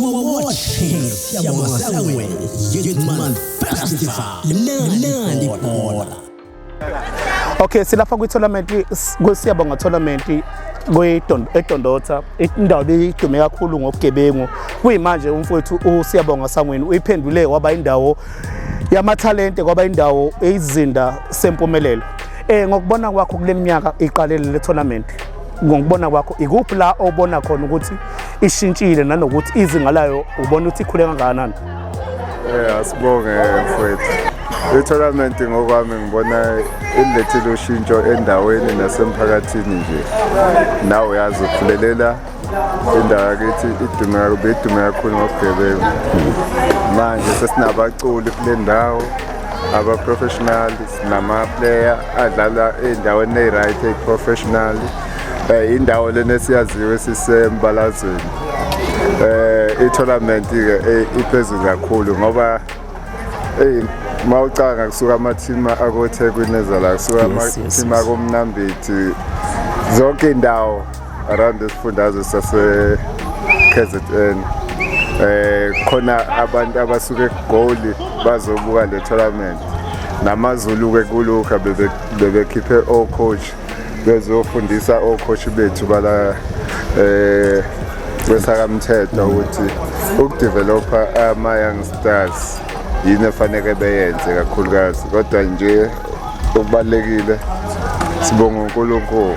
You are watching Siyabonga Sangweni Youth Month Festival. Limnandi ibhola. Okay, silapha kwi-tournament, kwi-Siyabonga tournament eDondotha, indawo ebidume kakhulu ngobugebengu. Kuyimanje umfowethu uSiyabonga Sangweni uyiphendule waba indawo yamathalente, kwaba indawo eyizinda sempumelelo. Ngokubona kwakho kule minyaka iqalele le tournament, ngokubona kwakho ikuphi la obona khona ukuthi ishintshile nanokuthi izinga layo ubona ukuthi ikhule kangakanani? Asibonge mfowethu. I-tournament ngokwami ngibona ilethile ushintsho endaweni nasemphakathini nje. Nawe uyazi ukhulelela indawo yakithi idume kakhulu, idume kakhulu ngobugebengu. Manje sesinabaculi kule ndawo aba-professional, sinama-player adlala ey'ndaweni eyi-right eyi-professional. Indawo lena esiyaziwe sisembalazweni. I-tournament ke iphezulu kakhulu ngoba hey, mawucanga kusuka amathima akoThekwini eza la, kusuka amathima akoMnambithi, zonke indawo around isifundazwe sase KZN. Khona abantu abasuka eGoli bazobuka le tournament, namaZulu ke kulukha bebekhiphe o-coach bezofundisa o-coach bethu bala kwesakamthetho ukuthi ukudevelopa ama-young stars yini efanele beyenze kakhulukazi. Kodwa nje okubalulekile, sibonga uNkulunkulu.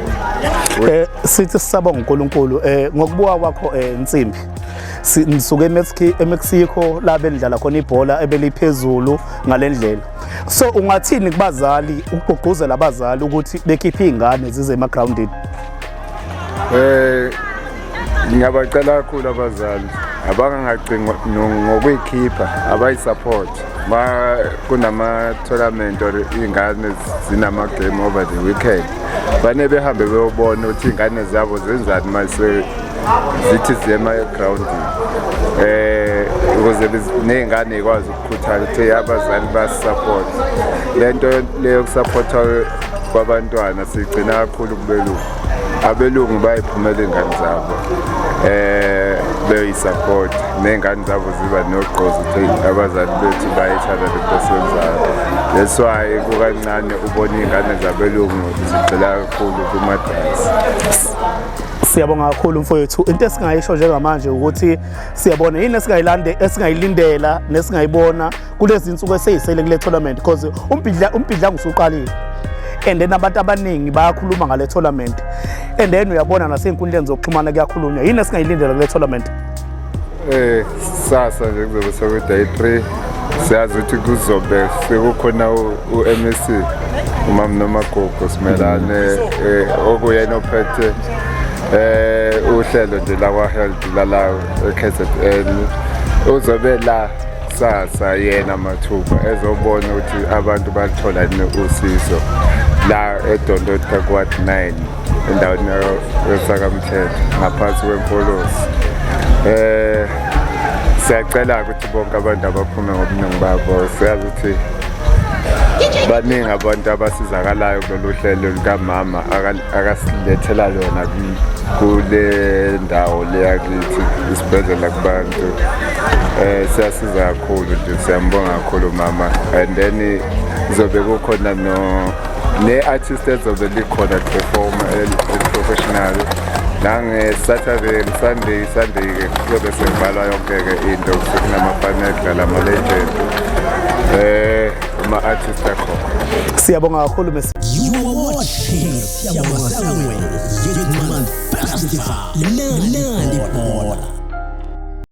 Sithi sisabonga uNkulunkulu. Ngokubuka kwakho, Nsimbi, nisuke eMexico la benidlala khona ibhola ebeliphezulu ngalendlela, so ungathini kubazali ukugqugquzela abazali ukuthi bekhiphe izingane zize emagroundini? Ngiyabacela kakhulu abazali abangangagcini ngokuyikhipha, abayisupport ma kunama tournament or iy'ngane zinama game over the weekend. Fanele behambe beyobona ukuthi iy'ngane zabo zenzani mase zithi ziye ema-groundini, ukuze ney'ngane y'kwazi ukukhuthala ukuthi abazali basisupport. Le nto leyo kusupportha kwabantwana siyigcina kakhulu kubelungu. Abelungu bayiphumela iy'ngane zabo beyisupport, ney'ngane zabo ziba nogqozi ukuthi abazali bethu bayithanda lento esiyenzayo. That's why kukancane ubona iy'ngane zabelungu zigxila kakhulu kuma-drugs. Siyabonga kakhulu mfowethu. Into esingayisho njengamanje ukuthi siyabona yini esingayilande, esingayilindela nesingayibona kulezi insuku eseyisele kule tournament, because umbhidlanga usuqalile and then abantu abaningi bayakhuluma ngale tournament and then uyabona nasey'nkundleni zokuxhumana kuyakhulunywa. Yini esingayilindela kule tournament? Sasa nje kuzobe seku-day 3. Siyazi ukuthi kuzobe sekukhona u-MEC umama Nomagugu Simelane, okuyena ophethe uhlelo nje lakwa health lala e-KZN. Uzobe la kusasa yena mathupha ezobona ukuthi abantu balithola yini usizo la eDondotha ku-ward 9 endaweni yeSakamthetho ngaphansi kweMfolozi. Siyacela ukuthi bonke abantu abaphume ngobuningi babo. Siyazi ukuthi baningi abantu abasizakalayo kulolu hlelo lukamama akasilethela lona kule ndawo leyakithi, isibhedlela kubantu. Siyasiza kakhulu nje, siyambonga kakhulu mama. And then kuzobe kukhona no ne-artist ezobe likhona perform professional nange-Saturday and Sunday. Sunday-ke kuzobe sekuvalwa yonke-ke into, sekunama-final, kudlala ama-legend, ama-artist akhona. Siyabonga kakhulu Mr. You are watching Siyabonga Sangweni Youth Month Festival. Limnandi ibhola.